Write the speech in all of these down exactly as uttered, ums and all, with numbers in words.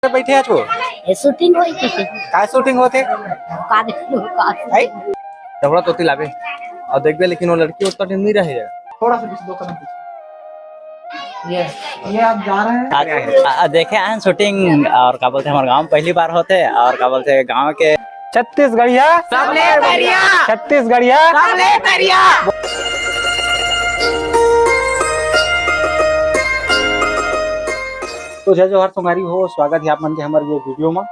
बैठे आज वो? ये शूटिंग होई थी। का शूटिंग होथे? का देखो, का आई? डबरा तोती लाबे। अउ देखबे, लेकिन वो लड़की उतना टाइम नहीं रहे। थोड़ा सा पीछे, दो कदम पीछे। ये, ये आप जा रहे हैं। आ, आ, देखे आए हैं शूटिंग, और का बोलते हैं, हमारे गांव में पहली बार होथे, और का बोलते हैं, गांव के छत्तीसगढ़िया सबले बढ़िया। छत्तीसगढ़िया सबले बढ़िया। तो जय जोहार संगवारी हो, स्वागत है आप मन के हमारे ये वीडियो में।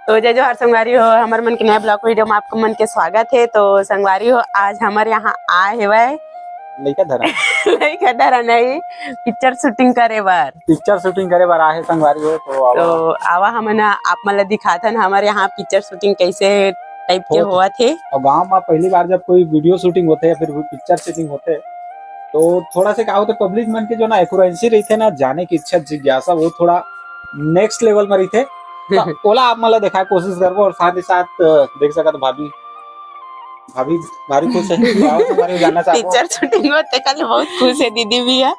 तो जय जोहार संगवारी हो, हमर मन के नया ब्लॉग वीडियो में आप मन के स्वागत है। तो संगवारी हो, आज हमर यहाँ आए हेवय लइका धरा। लइका धरा नहीं, पिक्चर शूटिंग करे बर। पिक्चर शूटिंग करे बर आए हे संगवारी हो, तो आवा। तो आवा, हमन आप मन ला दिखाथन हमर यहाँ पिक्चर शूटिंग कैसे टाइप के होत होवत हे। और गांव में पहली बार जब कोई वीडियो शूटिंग होथे या फिर पिक्चर शूटिंग होथे, तो थोड़ा से का होथे, पब्लिक मन के जो ना एक्यूरेंसी रहिथे ना, जाने की इच्छा, जिज्ञासा, वो थोड़ा नेक्स्ट लेवल में रहिथे। तो ओला आप मन ला देखाए कोशिश करबो, और साथ ही साथ, अ, देख सकत भाभी, भाभी भारी खुश है। तो आप हमारे जानना चाहबो। पिक्चर शूटिंग होथे कल, बहुत खुश है दीदी भी है।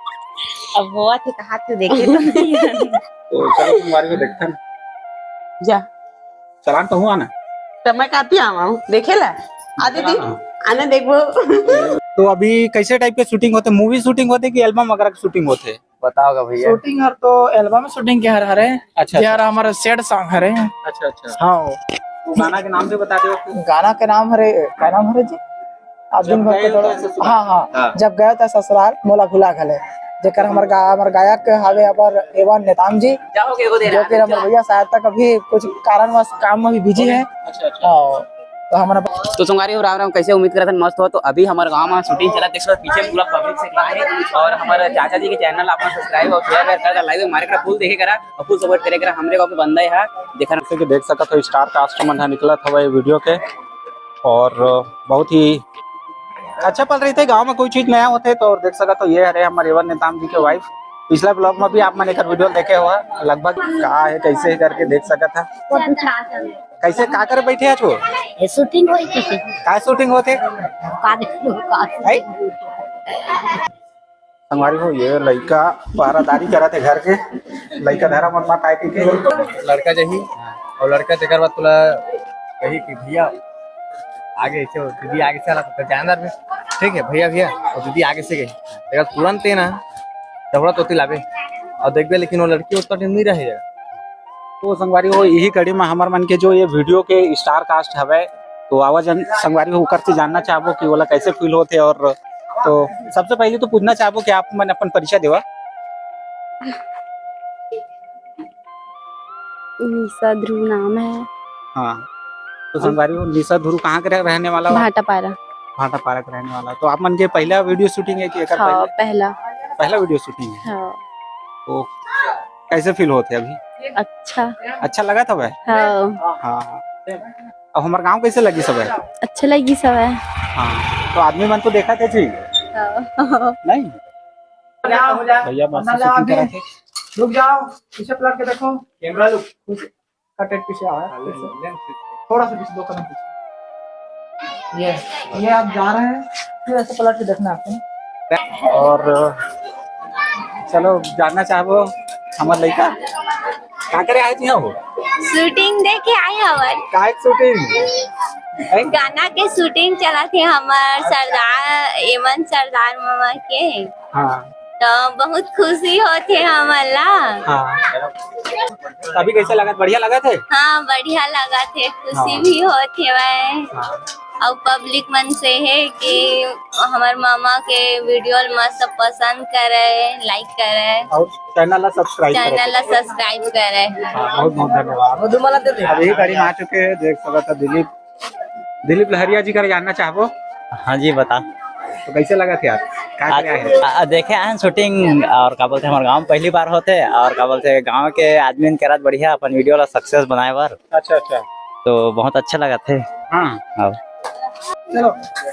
अब होवत हे कहा थे, देखे तो नहीं। तो चलो, तुम हमारे को देखता ना। जा। चलान तो हुआ ना? तो मैं काती आवा हूँ, देखे ला। आ दीदी, हाँ। आना देखबो। तो अभी कैसे टाइप के शूटिंग होथे? मूवी शूटिंग होथे कि एल्बम वगैरह की शूटिंग होथे? बताओगा भैया। शूटिंग हर तो एल्बम शूटिंग के हर हरे। अच्छा, जे हर अच्छा। हमारा सैड सॉन्ग हरे। अच्छा, अच्छा। हाँ। तो गाना के नाम भी बता दो। गाना के नाम हरे, का नाम हरे जी? आज जब दिन भर के गए थोड़ा, था ससुराल। हाँ, हाँ। हाँ। जब गए था ससुराल, मोला भुला गले। जेकर हमर गा-, हमर गायक हवे हमर एवन नेताम जी, जाओगे वो दे जो रहा कि है, हमर चला। भैया शायद तक अभी कुछ कारणवश काम में भी बिजी है। अच्छा, अच्छा। हाँ। तो हमारा तो संगवारी हो, राम राम, कैसे? उम्मीद करत हन मस्त हो। तो अभी हमर गांव में शूटिंग चलत, देख सकत पीछे पूरा पब्लिक से खड़ा है, और हमर चाचा जी के चैनल आप मन सब्सक्राइब और शेयर कर, कर लाइव हमारे करा फुल देखे करा और फुल सपोर्ट करे करा। हमरे गांव के बंदा है, देखा जैसे कि देख सकत हो, स्टार कास्ट मन ह निकलत हवय वीडियो के, और बहुत ही अच्छा पल रहिथे गांव में कोई चीज नया होथे। तो देख सकत हो, ये हरे हमर एवन नेताम जी के वाइफ। पिछला ब्लॉग में भी आप मन एकर वीडियो देखे हो, लगभग का है, कैसे है करके देख सकत है। कैसे, का करे बैठे आज वो? ये शूटिंग होई थी। का शूटिंग होथे? का देखो, का आई? संगवारी हो, ये लइका पहरादारी करत हे घर के। लइका धरा मत, मत आए के। लड़का जाही और लड़का तेकर बाद तोला कही कि भैया आगे से, दीदी आगे से आला तो जानदार में, ठीक है भैया, भैया, और दीदी आगे से गई। तेकर तुरंत ही ना डबरा तोती लाबे और देखबे, लेकिन वो लड़की उतना टाइम नहीं रहे। तो संगवारी हो, यही कड़ी में हमर मन के जो ये वीडियो के स्टार कास्ट हवे, तो आवा जन संगवारी हो, ओकर से जानना चाहबो कि ओला कैसे फील होथे। और तो सबसे पहले तो पूछना चाहबो कि आप मन अपन परिचय देवा। निशा ध्रुव नाम है। हाँ, तो संगवारी हो, निशा ध्रुव कहाँ के रह-, रहने वाला हो? भाटापारा। भाटापारा के रहने वाला। तो आप मन के पहला वीडियो शूटिंग है कि एकर हाँ, पहले? पहला। पहला वीडियो शूटिंग है। हाँ। तो कैसे फील होथे अभी? अच्छा। अच्छा लगत हवे? हाँ। हाँ। अब हमर गांव कैसे लगी सब है? अच्छा लगी सब है। हाँ, तो आदमी मन तो देखत हे जी? हाँ। नहीं? भैया मस्त शूटिंग करत हे। रुक जाओ, पीछे पलट के देखो। Camera look. कट, पीछे आओ यार, हाँ, फिर से। ले, ले, ले। थोड़ा सा पीछे, दो कदम पीछे। ये, ये आप जा रहे हैं, फिर ऐसे पलट के देखना आपको। और चलो, जानना चाहबो हमर लइका का करे आए जी हो? शूटिंग देखे आए हवन। काय शूटिंग? हैं? गाना के शूटिंग चलत हे हमर सरदार, एमन सरदार मामा के। हाँ। तो बहुत खुशी होथे हमन ला। हाँ। अभी कैसे लगत? बढ़िया लगत हे? हाँ, बढ़िया लगत हे, खुशी हाँ। भी होत हेवय। हाँ। अउ पब्लिक मन से हे कि हमर मामा के वीडियो ल मस्त पसंद करे, लाइक करे। अउ चैनल ला सब्सक्राइब करे। चैनल ला सब्सक्राइब करे। हाँ, बहुत बहुत धन्यवाद। अब यही कड़ी में आ चुके हैं, देख सकत हे दिलीप दिलीप लहरिया जी करा जानना चाहबो। हाँ जी, बता। तो कैसे लगत हे यार? का आज, करे आए हे? आ, आ, देखे आए हैं शूटिंग, और का बोलथे, हमर गांव में पहली बार होथे, और का बोलथे, गांव के आदमी मन करत बढ़िया अपन वीडियो ला सक्सेस बनाए बर। अच्छा, अच्छा। तो बहुत अच्छा लगत हे। हाँ। हाँ। चलो,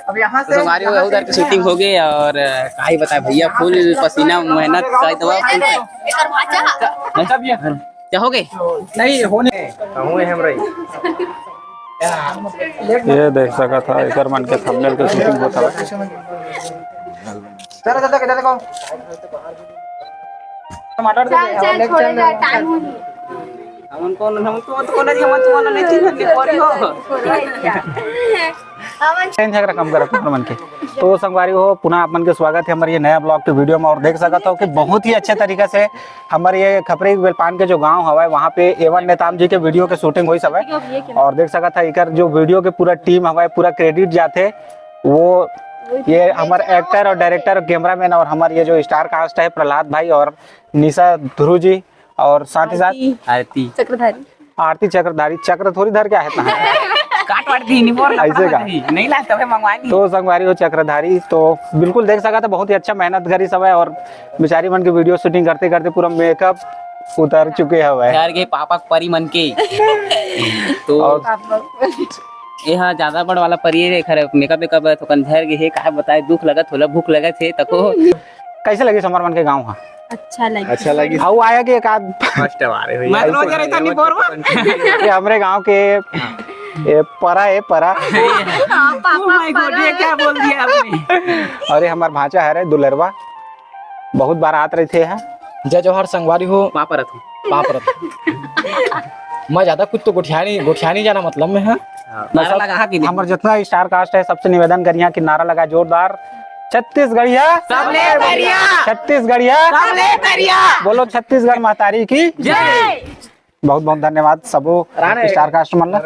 अब यहाँ से तो संगवारी हो, यहाँ से उधर की शूटिंग हो गई, और, अ, का ही बताए भैया, फुल पसीना, मेहनत का दवा, फुल। एकर भाषा। हैं? क्या हो गए? नहीं, होने। कहूँ है हम रही। ये देख सकत ह, एकर मन के थंबनेल के शूटिंग होत हवय। चलो, चलो, इधर देखो। टमाटर दे दे। चल, चल, छोड़े जा, टाइम हो गया। हमन कौन, हमन तो, तो कौन, हमन तो कौन नहीं चिन्हत के कोरी हो। चेंज झगड़ा कम करत हमर मन के। तो संगवारी हो, पुनः आप मन के स्वागत है हमारे ये नया ब्लॉग के वीडियो में। और देख सकत हो कि बहुत ही अच्छे तरीका से हमारे ये खपरी बेलपान के जो गांव हवय, वहाँ पे एवन नेताम जी के वीडियो के शूटिंग होइस हवय। और देख सकत है इकर जो वीडियो के पूरा टीम हवय, पूरा क्रेडिट जाथे वो ये हमर एक्टर और डायरेक्टर, कैमरामैन और हमारे ये जो स्टार कास्ट है, प्रहलाद भाई और निशा ध्रुव जी, और साथ ही साथ आरती। आरती। चक्रधारी। आरती चक्रधारी, चक्र थोड़ी धर के आहे तना। काट वाट दी, नहीं बोल, ऐसे का? नहीं ला, तबे मंगवानी। तो संगवारी हो चक्रधारी, तो बिल्कुल देख सकत है, बहुत ही अच्छा मेहनत करी सब है, और बेचारी मन के वीडियो शूटिंग करते करते पूरा मेकअप उतर चुके हवय। घर के पापा के परी मन के। तो और ये हा ज्यादा बड़ वाला परी रे, खरे मेकअप वेकअप है, तो कन झर गे हे, का बताए, दुख लगत होला, भूख लगत हे, तको। कैसे लगी हमर मन के गांव हा? अच्छा लगी। अच्छा लगी। अउ आया कि एक आध फर्स्ट बार है भैया। मैं रोज रहता नहीं बोरवा। ये हमरे गांव के, ये परा है, परा। Oh my God, ये क्या बोल दिया आपने? और ये हमार भांचा हरे दुलरवा, बहुत बार आत रहिथे है। जय जोहार संगवारी हो। पाँव परत हूँ। पाँव परत हूँ। मैं ज्यादा कुछ तो गोठियानी, गोठियानी जाना मतलब में है। हाँ, बस नारा अब लगा हा कि नहीं? हमर जितना स्टार कास्ट है, सबसे निवेदन करिया कि नारा लगा जोरदार, "छत्तीसगढ़िया सबले बढ़िया। छत्तीसगढ़िया सबले बढ़िया।" बोलो, छत्तीसगढ़ महतारी की जय। बहुत बहुत धन्यवाद सबो राणे। स्टार कास्ट मन ला।